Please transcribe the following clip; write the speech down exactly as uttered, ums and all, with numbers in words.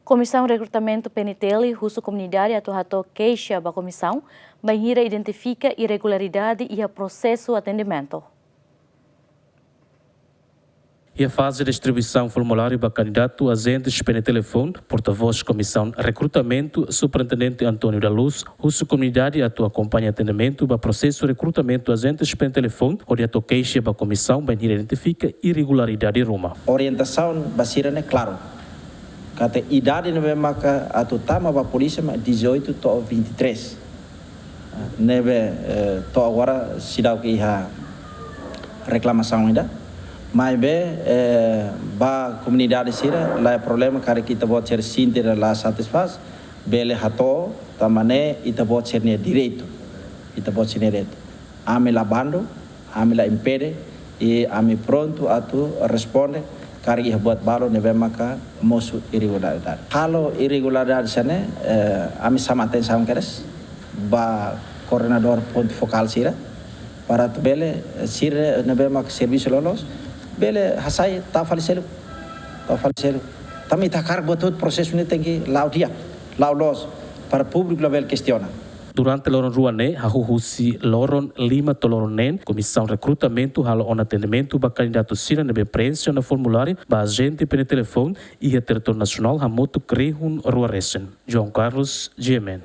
Komisaun Rekrutamentu P N T L husu komunidade atu hato'o keixa ba komisaun bainhira identifika irregularidade iha prosesu atendimentu. Iha faze distribuisaun formuláriu ba kandidatu ajente P N T L, portavós Komisaun Rekrutamentu, Superintendente António da Luz, husu komunidade atu akompaña atendimentu ba prosesu rekrutamentu ajente P N T L, hodi hato'o keixa ba komisaun bainhira identifika irregularidade ruma. Orientasaun ba sira ne'e klaru, katak idade ne'ebé maka atu tama ba polísia mak dezoito to'o vinte e três. Ne'ebé, eh, to'o agora seidauk iha reklamasaun ida. Maibé, eh, ba komunidade sira, la iha problema, karik ita-boot sira sente la satisfás, bele hato'o, tanba ne'e ita-boot sira-nia direitu. Ita-boot sira-nia direitu. Ami la bandu, ami la impede, i ami prontu atu responde, karik iha buat balu ne'ebé maka mosu irregularidade. Halo irregularidade sira-ne'e, eh, ami xama atensaun kedas ba koordenadór pontu fokál sira, para atu bele, eh, sira ne'ebé maka servisu loloos, bele hasai tau fali seluk, tau fali seluk. Tanba ita hakarak buat hotu prosesu ne'e tenke la'o di'ak, la'o loos, para públiku labele kestiona. Durante loron rua ne'e, hahú husi loron lima to'o loron neen, Komisaun Rekrutamentu halo ona atendimentu ba kandidatu sira ne'ebé preenxe ona formuláriu ba ajente P N T L iha territóriu nasionál hamutuk rihun rua resin. João Carlos, G M N.